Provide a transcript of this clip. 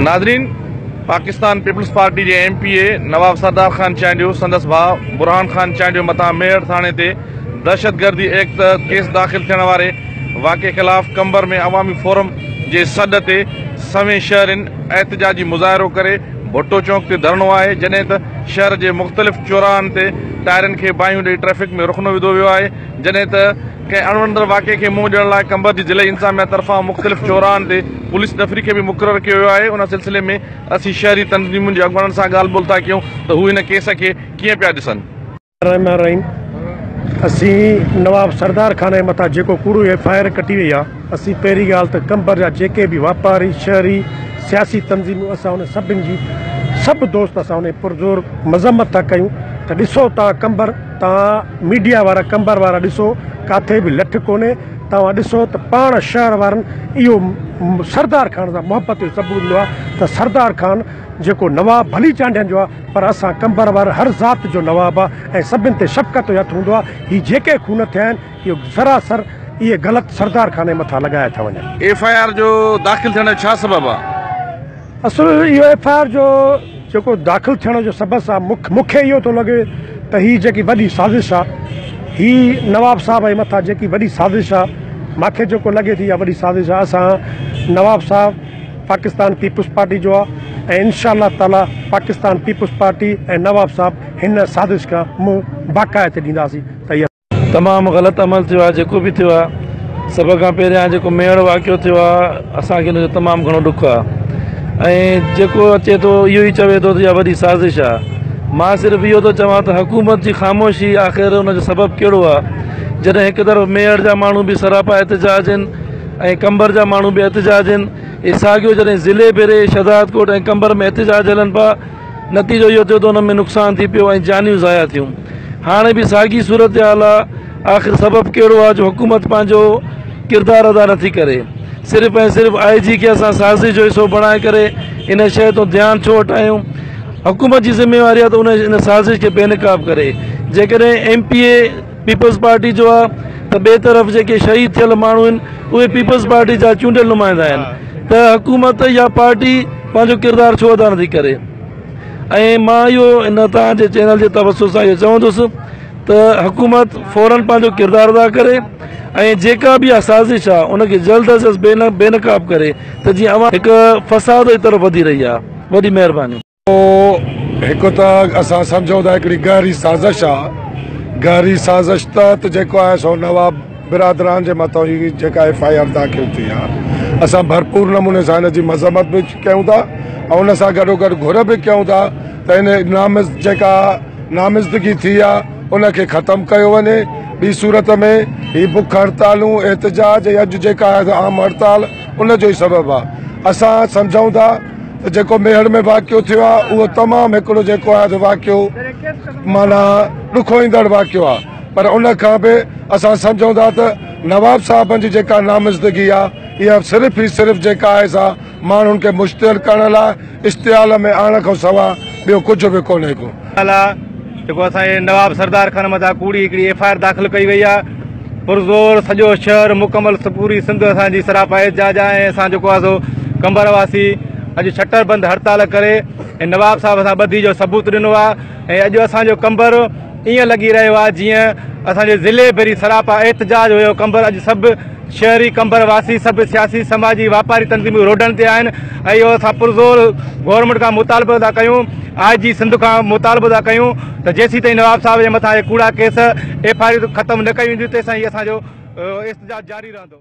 ناظرين Pakistan peoples party جي M P A Nawab Sardar Khan Chandio سندس ڀاء برهان خان چانڊيو مٿان ميهڙ ٿاڻي تي دهشتگردي ايڪٽ تحت ڪيس داخل ٿيڻ واري واقعي خلاف قمبر ۾ عوامي فورم جي سڏ تي سوين شهرين احتجاجي مظاهرو ڪري ڀٽو چونڪ تي ڌرڻو آهي جڏهن ته شهر جي مختلف چوراهن تي ٽائرن کي باهيون ڏئي ٽريفڪ ۾ رخنو وڌو ويو آهي جڏهن ته ڪنهن اڻوڻندڙ واقعي کي منهن ڏيڻ لاء قمبر جي ضلعي انتظاميا طرفان مختلف چوراهن تي پوليس نفري کي به مقرر ڪيو ويو آهي ان سلسلي ۾ اسين شهري تنظيمن جي اڳواڻن سان ڳالهه ٻولهه ٿا ڪيون ته هو هن ڪيس کي ڪيئن پيا ڏسن. الرحمٰن الرحيم اسين نواب سردار خان جي مٿان جيڪو ڪوڙو ايف I R ڪٽي وئي آ اسين پهرين ڳالهه ته قمبر جا جيڪي به واپاري شهري سياسي تنظيمون اسان انهن سڀن جي سڀ دوست اسان انهي پرزور مذمت ٿا ڪيون ته ڏسو تان قمبر توهان ميڊيا وارا قمبر وارا ڏسو ڪاٿي به لٺ ڪونهي توهان ڏسو ته پاڻ شهر وارن اهو سردار خان سان محبت جو ثبوت ڏنو آهي ته سردار خان جيڪو نواب ڀلي چانڊين جو آهي پر اسان قمبر وارن هر ذات جو نواب آهي ۽ سڀن تي شفقت جو هٿ هوندو آهي هي جيڪي خون ٿيا آهن اهو سراسر اهي غلط سردار خان جي مٿان لڳايا ٿا وڃن. ايف I R جو داخل ٿيڻ جو ڇا سبب آهي؟ اصل اهو ايف I R جو جيڪو داخل ٿيڻ جو سبب آ مون کي اهو ٿو لڳي ته هي جيڪي وڏي سازش آ هي نواب صاحب جي مٿان جيڪي وڏي سازش آ مانکي جيڪو لڳي ٿي اها وڏي سازش آ اسان نواب صاحب پاڪستان پيپلز پارٽي جو آ ۽ انشاء الله تعالي پاڪستان پيپلز پارٽي ۽ نواب صاحب هن سازش کان منهن باقاعده ڏينداسين ته اها تمام غلط عمل ٿيو آهي جيڪو به ٿيو آهي سڀ کان پهريان جيڪو ميهڙ واقعو ٿيو آهي اسان کي ان جو تمام گهڻو ڏک آهي ۽ جيڪو اچي ٿو اهو ئي چوي ٿو ته اها وڏي سازش آهي مان صرف اهو ٿو چوان ته حڪومت جي خاموشي آخر ان جو سبب ڪهڙو آهي جڏهن هڪ طرف ميهڙ جا ماڻهو به سراپا احتجاج آهن ۽ قمبر جا ماڻهو به احتجاج آهن اهي ساڳيو جڏهن ضلعي ڀري شهدادڪوٽ ۽ قمبر ۾ احتجاج هلن پيا نتيجو اهو ٿيو ته ان ۾ نقصان ٿي پيو ۽ جانيون ضايع ٿيون. هاڻي به ساڳي صورتحال آ، آخر سبب ڪهڙو آ جو حڪومت پنهنجو ڪردار ادا نٿي ڪري. صرف ۽ صرف آء جي کي اسان سازش جو حصو بڻائي ڪري ان شيء تون ڌيان ڇو هٽايون. حڪومت جي ذميواري آ ته ان ان سازش کي بي نقاب ڪري. جيڪڏهن M P A peoples party جو آ ته ٻئي طرف جيڪي شهيد ٿيل ماڻهو آهن اهي پيپلز پارٽي جا چونڊيل نمائندا آهن ته حڪومت يا پارٽي پنهنجو ڪردار ڇو ادا نٿي ڪري ۽ مان اهو ان توهان جي چينل جي توسط سان اهو چوندس ته حڪومت فورن پنهنجو ڪردار ادا ڪري ۽ جيڪا به اها سازش آهي ان کي جلد از جلد بي نقاب ڪري ته جيئن عوام هڪ فساد جي طرف وڌي رهي آهي وڏي مهرباني. هڪ ته اسان سمجهون ٿا هڪڙي گهري سازش آ گهري سازش تحت جيڪو آهي سو نواب برادران جي مٿان هي جيڪا ايف I R داخل ٿي آ اسان ڀرپور نموني سان ان جي مذمت به ڪيون ٿا ۽ ان سان گڏو گڏ گهر به ڪيون ٿا ته ان نامز جيڪا نامزدگي ٿي آ ان کي ختم ڪيو وڃي ٻي صورت ۾ هي بک هڙتالون احتجاج ۽ اڄ جيڪا عام هڙتال ان جو ئي سبب آ اسان سمجهون ٿا ته جيڪو ميهڙ ۾ واقعو ٿيو آهي اهو تمام هڪڙو جيڪو آهي سو واقعو معنيٰ ڏکوئيندڙ واقعو آهي پر ان کان به اسان سمجهون ٿا ته نواب صاحبن جي جيڪا نامزدگي آهي اها صرف ئي صرف جيڪا آهي سا ماڻهن کي مشتعل ڪرڻ لاء اشتعال ۾ آڻڻ کان سوا ٻيو ڪجهه به ڪونهي ڪو. لاء جيڪو اسان جي نواب سردار خان مٿان ڪوڙي هڪڙي ايف I R داخل ڪئي وئي آهي پرزور سڄو شهر مڪمل پوري سنڌ اسان جي سراپا احتجاج آهي ۽ اسان جيڪو آهي سو قمبر واسي اڄ شٽر بند هڙتال ڪري ۽ نواب صاحب سان ٻڌي جو ثبوت ڏنو آهي ۽ اڄ اسان جو قمبر ائين لڳي رهيو آهي جيئن اسان جي ضلعي ڀري سراپا احتجاج هيو قمبر اڄ سڀ شهري قمبر واسي سڀ سياسي سماجي واپاري تنظيمون روڊن تي آهن ۽ اهو اسان پرزور گورنمينٽ کان مطالبو ٿا ڪيون آء جي سنڌ کان مطالبو ٿا ڪيون ته جيسين تائين نواب صاحب جي مٿان اهي ڪوڙا ڪيس ايف I R ختم نه ڪيون وينديون تيسين اسان جو احتجاج جاري رهندو.